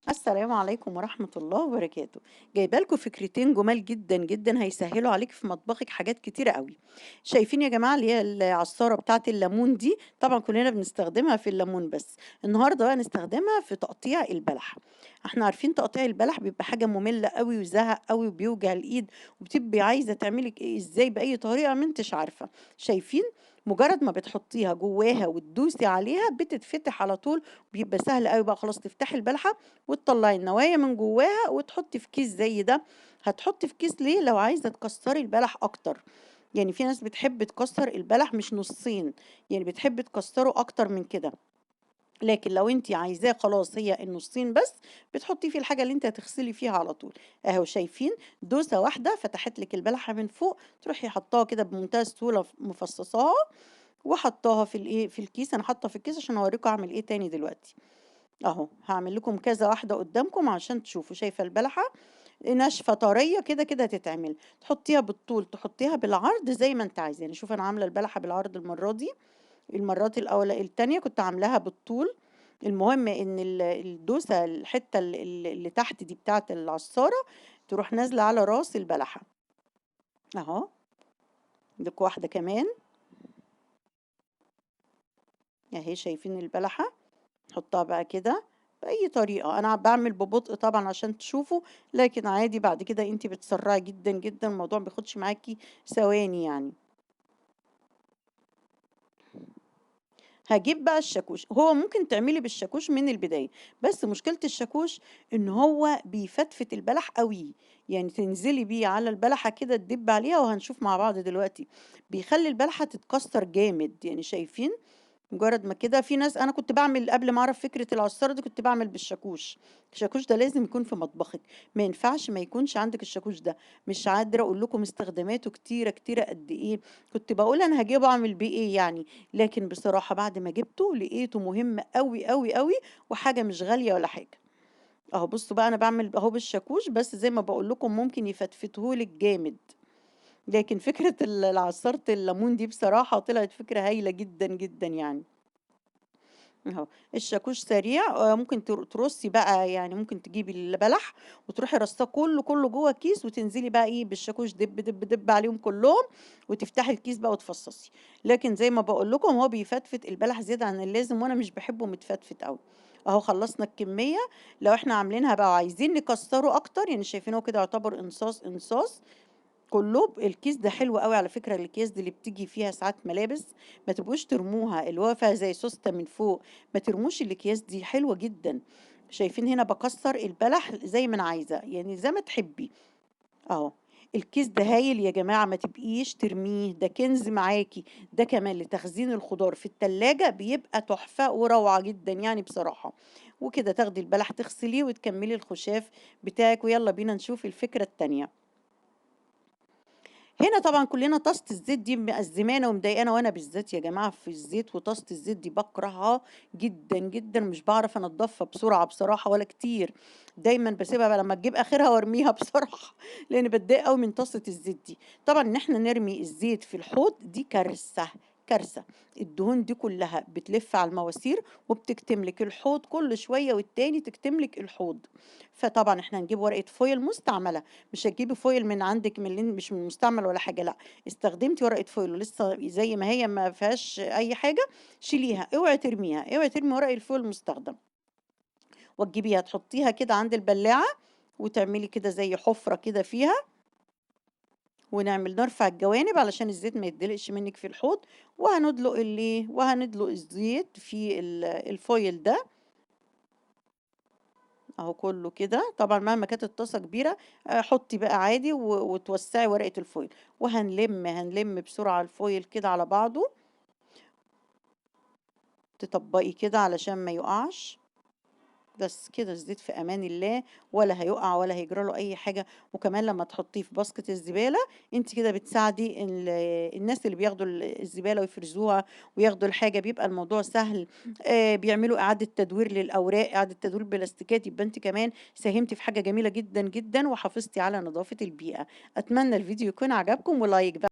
السلام عليكم ورحمة الله وبركاته. جايبه لكم فكرتين جمال جدًا، جدًا هيسهّلوا عليكِ في مطبخِك حاجات كتيرة أوي. شايفين يا جماعة اللي هي العصارة بتاعة الليمون دي، طبعًا كلنا بنستخدمها في الليمون بس، النهارده بقى نستخدمها في تقطيع البلح. إحنا عارفين تقطيع البلح بيبقى حاجة مملة أوي وزهق أوي وبيوجع الإيد، وبتبقي عايزة تعملي إيه إزاي بأي طريقة ما أنتِش عارفة. شايفين؟ مجرد ما بتحطيها جواها وتدوسي عليها بتتفتح على طول، بيبقى سهل أوي بقى خلاص تفتحي البلحة وتطلعي النوايا من جواها وتحطي في كيس زي ده. هتحطي في كيس ليه؟ لو عايزة تكسري البلح أكتر، يعني في ناس بتحب تكسر البلح مش نصين، يعني بتحب تكسره أكتر من كده، لكن لو انتي عايزاه خلاص هي النصين بس بتحطي فيه الحاجة اللي انتي هتغسلي فيها على طول. اهو شايفين دوسة واحدة فتحت لك البلحة من فوق، تروحي حطاها كده بمنتهى السهولة مفصصاها وحطاها في الايه، في الكيس. انا حاطه في الكيس عشان اوريكم اعمل ايه تاني دلوقتي. اهو هعمل لكم كذا واحدة قدامكم عشان تشوفوا. شايفة البلحة ناشفة طرية كده كده هتتعمل، تحطيها بالطول تحطيها بالعرض زي ما انت عايزة. شوف انا عاملة البلحة بالعرض المرة دي، المرات الأولى التانية كنت عاملاها بالطول. المهم ان الدوسة الحتة اللي تحت دي بتاعة العصارة تروح نازلة على راس البلحة. اهو عندكم واحدة كمان اهي، شايفين البلحة؟ نحطها بقى كده بأي طريقة. أنا بعمل ببطء طبعا عشان تشوفوا، لكن عادي بعد كده انتي بتسرعي جدا جدا، الموضوع ما بياخدش معاكي ثواني. هجيب بقى الشاكوش. هو ممكن تعملي بالشاكوش من البداية، بس مشكلة الشاكوش إن هو بيفتفت البلح قوي، يعني تنزلي بيه على البلحة كده تدب عليها، وهنشوف مع بعض دلوقتي بيخلي البلحة تتكسر جامد. شايفين مجرد ما كده. في ناس، أنا كنت بعمل قبل ما أعرف فكرة العصارة دي كنت بعمل بالشاكوش. الشاكوش ده لازم يكون في مطبخك، ما ينفعش ما يكونش عندك الشاكوش ده. مش قادرة أقول لكم استخداماته كتيرة كتيرة قد إيه. كنت بقول أنا هجيبه أعمل بيه إيه يعني، لكن بصراحة بعد ما جبته لقيته مهم أوي أوي أوي، وحاجة مش غالية ولا حاجة. أهو بصوا بقى أنا بعمل أهو بالشاكوش، بس زي ما بقول لكم ممكن يفتفتهولك جامد. لكن فكرة عصارة الليمون دي بصراحة طلعت فكرة هايلة جدا جدا. اهو الشاكوش سريع. ممكن ترصي بقى، ممكن تجيبي البلح وتروحي رصاه كله جوه الكيس، وتنزلي بقى بالشاكوش دب دب دب عليهم كلهم، وتفتحي الكيس بقى وتفصصي. لكن زي ما بقول لكم هو بيفتفت البلح زيادة عن اللازم، وانا مش بحبه متفتفت قوي. اهو خلصنا الكمية. لو احنا عاملينها بقى وعايزين نكسره اكتر، شايفين هو كده يعتبر انصاص انصاص كله. الكيس ده حلو قوي على فكرة. الأكياس دي اللي بتيجي فيها ساعات ملابس ما تبقوش ترموها، اللي هو فيها زي سوستة من فوق، ما ترموش الأكياس دي، حلوة جدا. شايفين هنا بكسر البلح زي ما أنا عايزة، زي ما تحبي. أهو الكيس ده هايل يا جماعة، ما تبقيش ترميه، ده كنز معاكي. ده كمان لتخزين الخضار في التلاجة بيبقى تحفة وروعة جدا بصراحة. وكده تاخدي البلح تغسليه وتكملي الخشاف بتاعك. ويلا بينا نشوف الفكرة التانية. هنا طبعا كلنا طاسة الزيت دي مأزمانة ومضايقانا، وانا بالذات يا جماعة في الزيت وطاسة الزيت دي بكرهها جدا جدا، مش بعرف انضفها بسرعة بصراحة ولا كتير، دايما بسيبها بقى لما تجيب اخرها وارميها بصراحة، لان بتضايق قوي من طاسة الزيت دي. طبعا ان احنا نرمي الزيت في الحوض دي كارثة، كارثة. الدهون دي كلها بتلف على المواسير وبتكتم لك الحوض كل شوية والتاني تكتم لك الحوض. فطبعا احنا هنجيب ورقة فويل مستعملة، مش هتجيبي فويل من عندك من اللي مش من مستعمل ولا حاجة، لا استخدمتي ورقة فويل ولسه زي ما هي ما فيهاش أي حاجة، شيليها، اوعي ترميها، اوعي ترمي ورق الفويل المستخدم، وتجيبيها تحطيها كده عند البلاعة وتعملي كده زي حفرة كده فيها، ونعمل نرفع الجوانب علشان الزيت ما يتدلقش منك في الحوض. وهندلق الزيت في الفويل ده اهو كله كده. طبعا مهما كانت الطاسه كبيره، حطي بقى عادي وتوسعي ورقه الفويل. هنلم بسرعه الفويل كده على بعضه، تطبقي كده علشان ما يقعش. بس كده الزيت في امان الله، ولا هيقع ولا هيجرى له اي حاجه. وكمان لما تحطيه في باسكت الزباله انت كده بتساعدي الناس اللي بياخدوا الزباله ويفرزوها وياخدوا الحاجه، بيبقى الموضوع سهل. بيعملوا اعاده تدوير للاوراق، اعاده تدوير بلاستيكات، يبقى انت كمان ساهمتي في حاجه جميله جدا جدا وحافظتي على نظافه البيئه. اتمنى الفيديو يكون عجبكم، ولايك بقى.